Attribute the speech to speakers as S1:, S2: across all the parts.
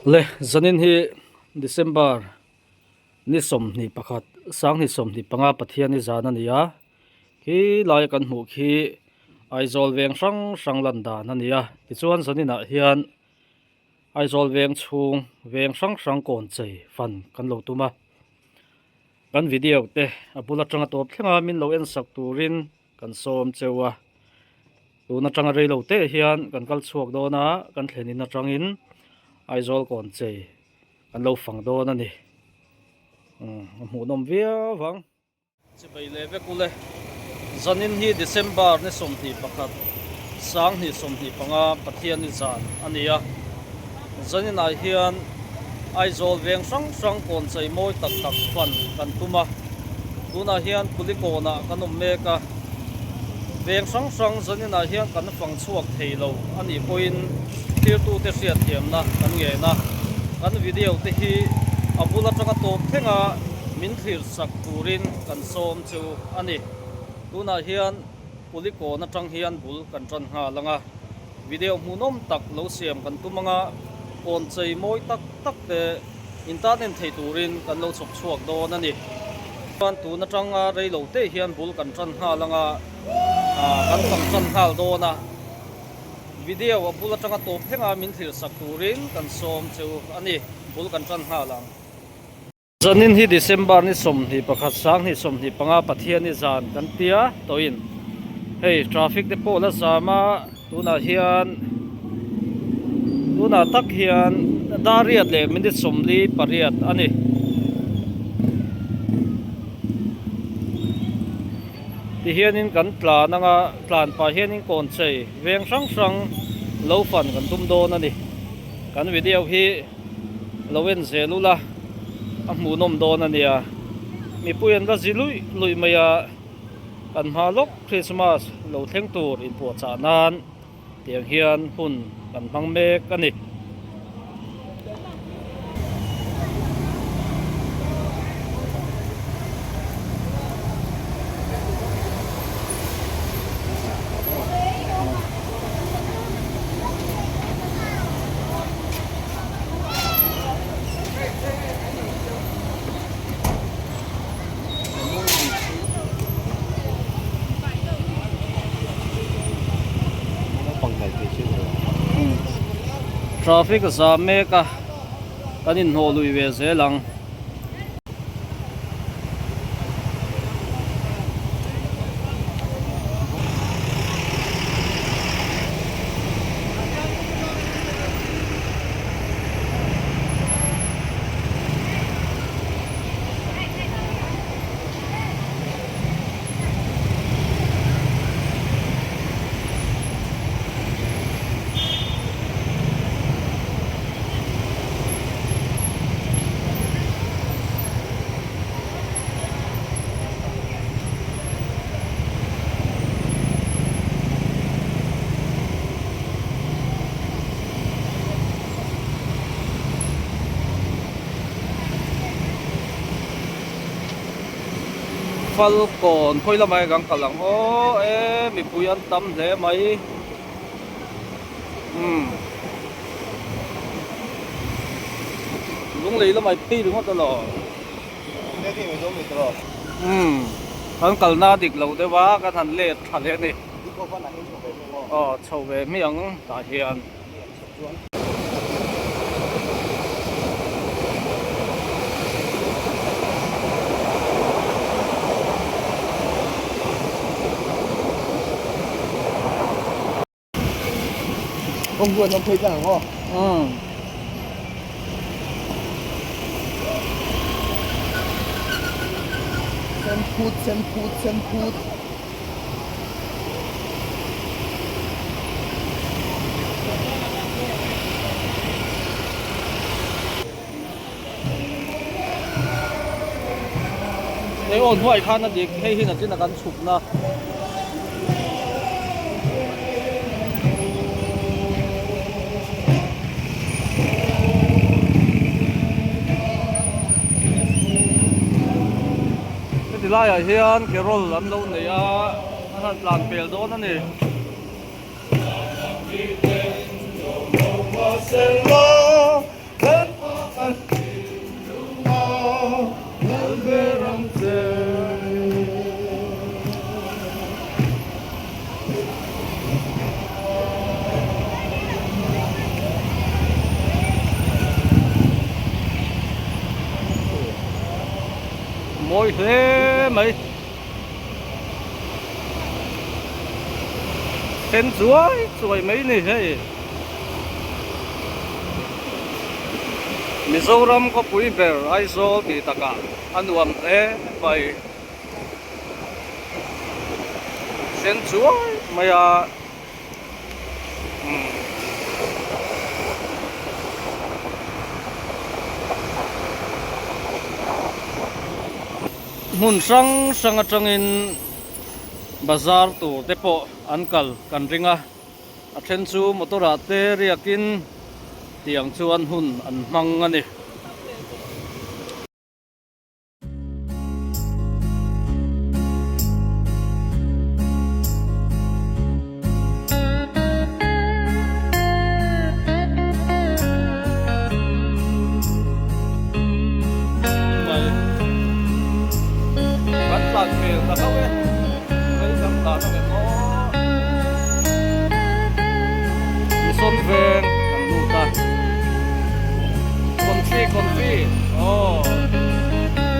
S1: Le zanin hi December ni 21 2025 Pathian i zan a ni a khi laia kan hmuh khi Aizawl veng hrang hrang lan dan a ni a tichuan zaninah hian Aizawl veng chhung veng hrang hrang kawn chei fan kan lo tum a kan video te a bul atanga tawp thleng a min lo en sak turin kan sawm cheu a tun atanga rei lo te hian kan kal chhuak dawn a kan thlen in atangin Aizawl kawn chei kan lo fang dawn a ni umm a hmuhnawm viau vang. Chibai leh vek ule. Zanin hi December ni 21, 2025 Pathianni zan a ni a. Zaninah hian Aizawl veng hrang hrang kawn chei mawi tak tak fan kan tum a. Tunah hian Kulikawnah kan awm mek a. Veng hrang hrang zaninah hian kan fang chhuak thei lo a nih pawhin thirtute hriatthiamna kan ngen a. Kan video te hi a bul atanga tawp thlenga min thlir sak turin kan sawm chu a ni. Tunah hian Kulikawn atang hian bul kan tan nghal ang a, video hmuhnawm tak lo siam kan tum ang a, kawn chei mawi tak tak te in tan en thei turin kan lo chhawp chhuak dawn a ni. Chuan tun atanga rei lo te hian bul kan tan nghal ang a, kan fang tan nghal dawn a, video a bul atanga tawp thlenga min thlir sak turin kan sawm chu a ni. Bul kan tan nghal ang. Zanin hi December ni 21 2025 Pathianni zan kan tia tawhin hei traffic te pawh la zam a tunah hian tunah tak hian dar riat leh minute 48 a ni. Tihianin kan tlan anga tlan pah hianin kawn chei veng hrang hrang lo fan kan tum dawn a ni. Kan video hi. Lo en zel ula a hmuhnawm dawn a nia mipui an la zi luih luih mai a kan hma lawk Christmas lo thleng tur inpuahchah nan tiang hian hun kan hmang mek a ni. Traffic zam mek a kan inhnawh lui ve zel ang. Falkawn khawi lamah nge kan kal ang aw e mipui an tam hle mai umm lunglei lamah i phei ringawt alaw. Umm kan kalna dik lo deuh a kan han let tha leh a ni aw chho ve hmiang tah hian. Umm. Hei aw hnuai khan a dik hei hi nachin a kan chhukna. Heti laiah hian carol an lo nei a an han tlan pel dawn a ni. mawi hle mai. Sen chuai chuai mai ni hei. Mizoram khawpui ber Aizawl tih takah a nuam hle mai. Sen chuai mai a. Hmun hrang hrang atangin bazar tur te pawh an kal kan ring a, a then chu motor ah te riakin tiang chuan hun an hmang a ni. Kan tlan hmel ta hlauh e, rei kan tlan a ngem aw. Mission veng kan lut a. Confi confi aw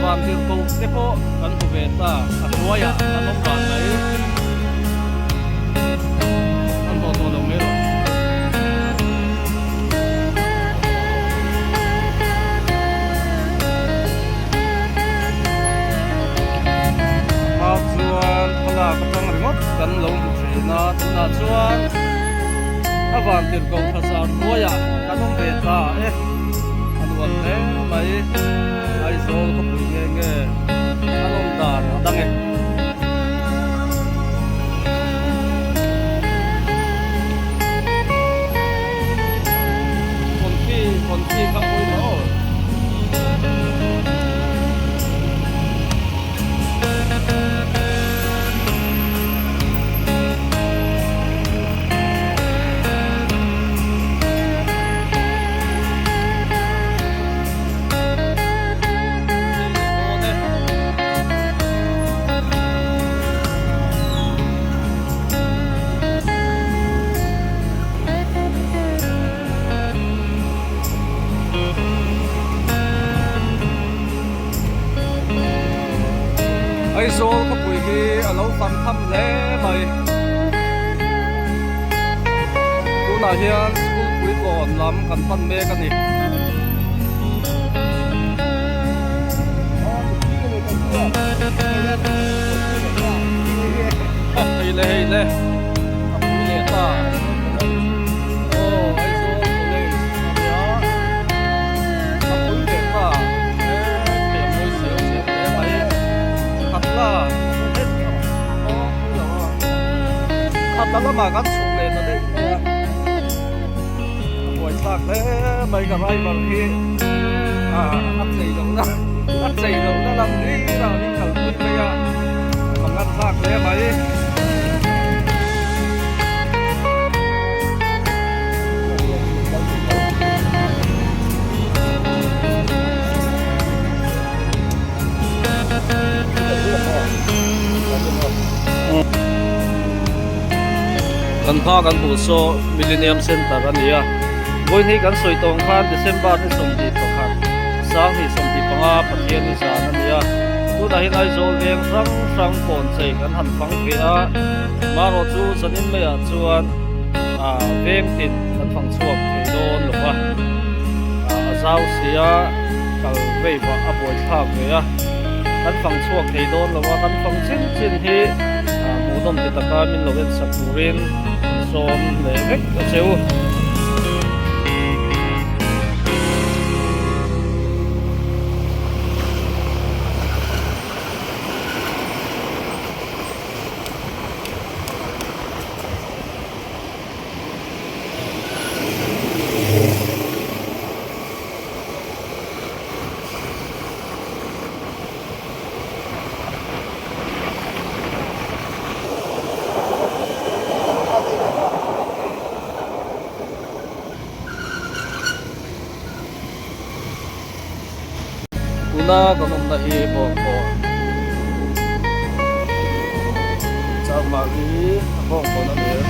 S1: van tirh ko te pawh kan hmu ve ta a hnuaiah kan awm ran mai an haw tawh lo mai rawh. Hma chuan thlalak atang ringawt kan lo hmu thin a tunah chuan a van tirh ko tha zar hnuaiah kan awm ve ta e a nuam hle mai Aizawl khawpui nge nge an awm dan a dang e. Confi confi kha pawimawh aw. Aizawl khawpui hi a lo fang tham hle mai. Tunah hian school puikawn lam kan pan mek a ni. Hei le hei le a pui leh ta. Aw Aizawl College a nia. A pui leh ta e thei a mawi siau siau hle mai. Khatla Khatla lamah kan chhuk leh ta daih mai a. A buaithlak hle mai ka driver hi a chei lohna a chei lohna lam hlir ah min kalpui mai a a nganthlak hle mai. Kan hma kan hmuh saw Millennium Center a ni a, vawiin hi kan sawi tawng khan December ni 21 2025 Pathian i zan a ni a, tunah hian Aizawl veng hrang hrang kawn chei kan han fang ve a, marawh chu zanin maiah chuan veng tin kan fang chhuak thei dawn lo va, a zau si a. Kal vei vah a buai thlak ve a, kan fang chhuak thei dawn lo a, kan fang chin chin hi hmuhnawm ti taka min lo en sak turin sawm leh vek a che u. Tuna kan awmna hi bawngkawn chakma hi a bawngkawn a ni a.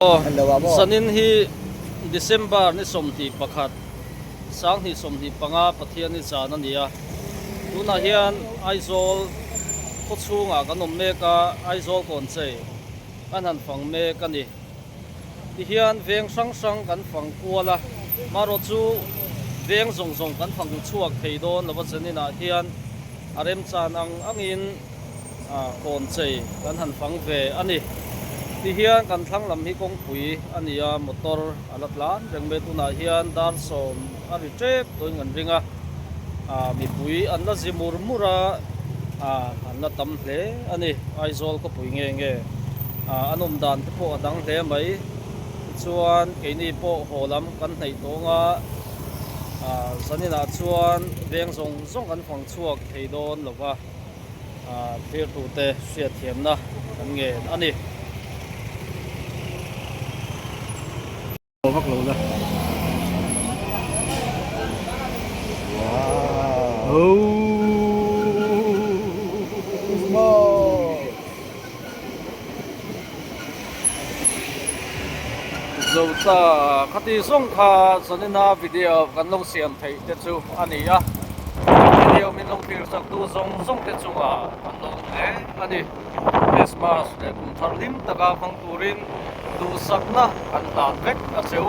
S1: Aw, zanin hi December ni 21, 2025 Pathianni zan a ni a. Tunah hian Aizawl khaw chhungah kan awm mek a, Aizawl kawnchei kan han fang mek a ni. Tihian veng hrang hrang kan fang kual a, marawh chu veng zawng zawng kan fang chhuak thei dawn lo va zaninah hian a remchan ang angin Kawnchei kan han fang ve a ni. Tihian kan thlang lam hi kawngpui a ni a, motor a la tlan reng mai. Tunah hian dar sawm a ri tep tawhin kan ring a, mipui an la zi mur mur a, an la tam hle a ni. Aizawl khawpui nge nge an awm dan te pawh a dang hle mai. Tichuan keini pawh haw lam kan hnaih tawng a, zaninah chuan veng zawng zawng kan fang chhuak thei dawn lo va. Thirtute hriatthiamna kan ngen a ni. Vak lo la. Zota khati zawng kha zanina video kan lo siam theih te chu a ni a, video min lo thlir sak tu zawng zawng te chungah an lo awm hle a ni. Christmas leh kum thar hlim taka hmang turin duhsakna kan hlan vek a che u.